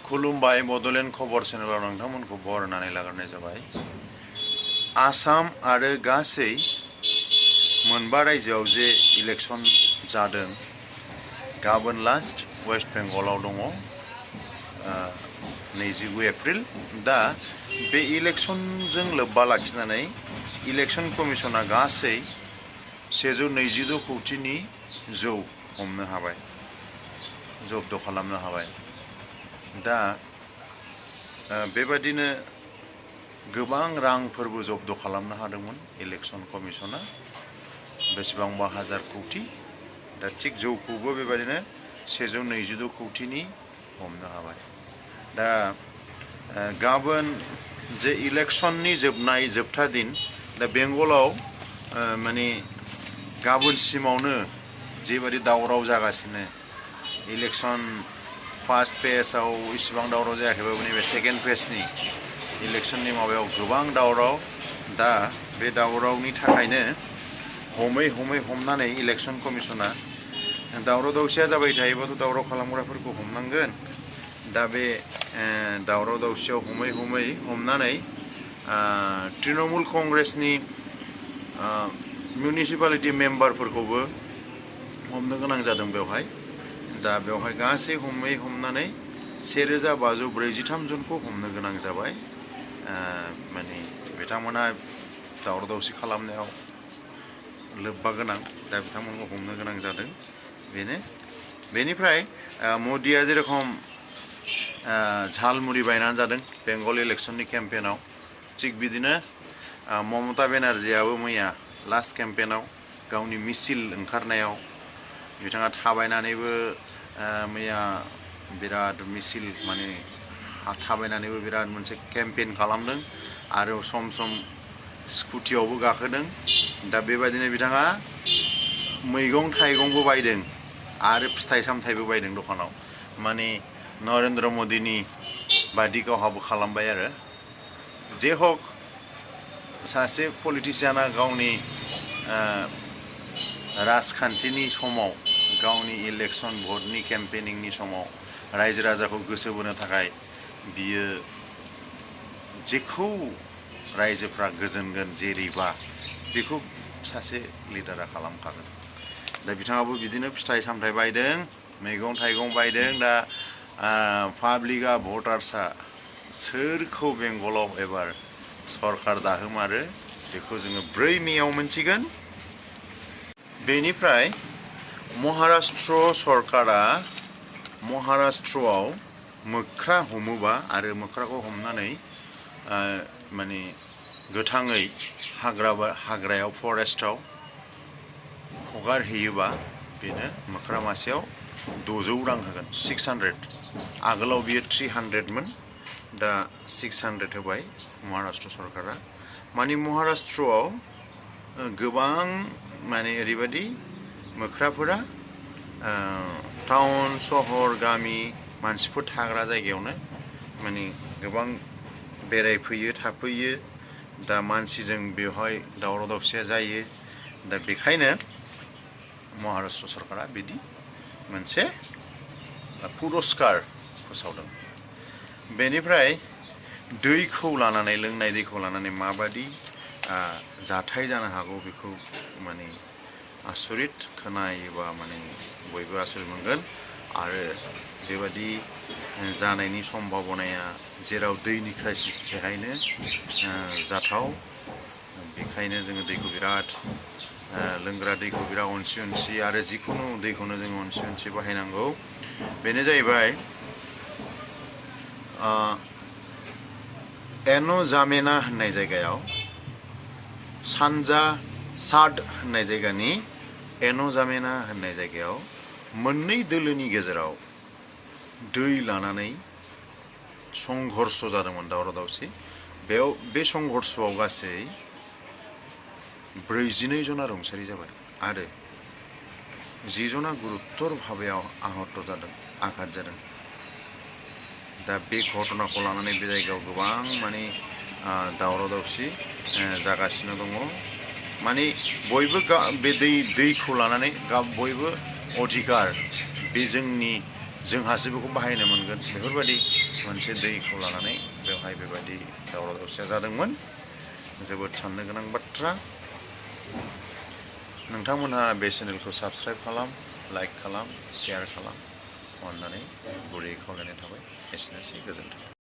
खुलुमबाय बड'लेण्ड खबर चेनेलाव नोंथांमोनखौ बरायनानै लाग्रोनाय जाबाय। आसाम आरो गासै मोनबा रायजोआव जे इलेक्शन जादों, गाबोन लास्ट वेस्ट बेंगलाव दङ 29 एप्रिल। दा बे इलेक्शनजों लोब्बा लाखिनानै इलेक्शन कमिशना गासै 126 कौटिनि जौ हमनो हाबाय, जब्द खालामनो हाबाय। दा बेबादिनो गोबां रांफोरबो जब्द खालामनो हादोंमोन इलेक्शन कमिशना, बेसेबांबा हाजार कौटि। दा थिग जौखौबो बेबादिनो 126 कौटिनि हमनो हाबाय। दा गाबोन जे इलेक्शननि जोबथा दिन, दा बेंगलाव माने गाबोनसिमावनो जेबादि दावराव जागासिनो, इलेक्शन फार्स्ट फेजआव इसिबां दावराव जायाखैबाबो नैबे सेकेन्ड फेजनि इलेक्शननि माबायाव गोबां दावराव। दा बे दावरावनि थाखायनो हमनानै इलेक्शन कमिशना दावराव दावसिया जाबाय थायोबाथ' दावराव खालामग्राफोरखौ हमनांगोन। दा बे दावराव दावसियाव हमनानै तृणमूल कंग्रेसनि मिउनिसिपालिटि मेम्बारफोरखौबो हमनो गोनां जादों बेवहाय। दा बेवहाय गासै हमनानै 1543 जनखौ हमनो गोनां जाबाय। माने बिथांमोना दावराव दावसि खालामनायाव लोब्बा गोनां, दा बिथांमोनखौ हमनो गोनां जादों। बेनिफ्राय मदिया जेरखम झालमुरि बायनानै जादों बेंगल इलेक्शननि केम्पेनाव, थिग बिदिनो ममता बेनार्जीयाबो मैया लास्ट केम्पेनाव गावनि मिছিল ओंखारनायाव बिथाङा थाबायनानैबो मैया बिराद मिছিল, माने थाबायनानैबो बिराद मोनसे केम्पेन खालामदों आरो सम सम स्कुटियावबो गाखोदों। दा बेबायदिनो बिथाङा मैगं थाइगंबो बायदों आरो फिथाइ सामथाइबो बायदों दखानाव। माने नरेन्द्र मदिनि बादि गावहाबो खालामबाय आरो। जे हक, सासे पलिटिसियाना गावनि राजखान्थिनि समाव, गावनि इलेक्शन भटनि केम्पेनिंनि समाव रायजो राजाखौ गोसो बोनो थाखाय बियो जेखौ रायजोफ्रा गोजोनगोन जेरैबा बेखौ सासे लिडारा खालामखागोन। दा बिथाङाबो बिदिनो फिथाइ सामथाइ बायदों, मैगं थाइगं बायदों। दा पाब्लिकआ, भटार्सआ सोरखौ बेंगलाव एबार सरकार दाहोमारो बेखौ जोङो 4 मेआव मोनथिगोन। बेनिफ्राय महाराष्ट्र सरकारा महाराष्ट्रआव मोख्रा हमोबा आरो मोख्राखौ हमनानै माने गोथाङै हाग्रायाव फरेस्टआव हगारहैयोबा बेनो मोख्रा मासेयाव 600 रां होगोन, 600। आगोलाव बियो 300मोन, दा 600 होबाय महाराष्ट्र सरकारा। माने महाराष्ट्रआव गोबां माने ओरैबायदि मोख्राफोरा टाउन सहर गामि मानसिफोर थाग्रा जायगायावनो माने गोबां बेरायफैयो, थाफैयो। दा मानसिजों बेवहाय दावराव दावसिया जायो। दा बेखायनो महाराष्ट्र सरकारा बिदि मोनसे पुरस्कार फोसावदों। बेनिफ्राय दैखौ लानानै, लोंनाय दैखौ लानानै माबादि जाथाय जानो हागौ बेखौ माने आसरित खोनायोबा माने बयबो आसरित मोनगोन। आरो बेबादि जानायनि सम्भावनाया जेराव दैनि क्राइसिस बेहायनो जाथाव। बेखायनो जोङो दैखौ बिराद, लोंग्रा दैखौ बिराद अनसि आरो जिखुनु दैखौनो जोङो अनसि बाहायनांगौ। बेनो जाहैबाय एन'जामेना होननाय जायगायाव, सानजा साद होननाय जायगानि एन'जामेना होननाय जायगायाव मोननै दोलोनि गेजेराव दै लानानै संघर्ष जादोंमोन, दावराव दावसि। बे संघर्षआव गासै 42 जना रुंसारि जाबाय आरो 10 जना गुरुतर भाबै आघात जादों। दा बे घटनाखौ लानानै बे जायगायाव गोबां माने दावराव दावसि जागासिनो दङ। माने बयबो बे दैखौ लानानै बयबो अधिकार, बे जोंनि जोंहासो बेखौ बाहायनो मोनगोन बेफोरबायदि मोनसे दैखौ लानानै बेवहाय बेबायदि दावराव दावसिया जादोंमोन। जोबोद साननो गोनां बाथ्रा। नोंथांमोनहा बे चेनेलखौ साबस्क्राइब खालाम, लाइक खालाम, शेयार खालाम, अननानै गुरैयै खावलायनाय थाबाय। एसेनोसै, गोजोन्थों।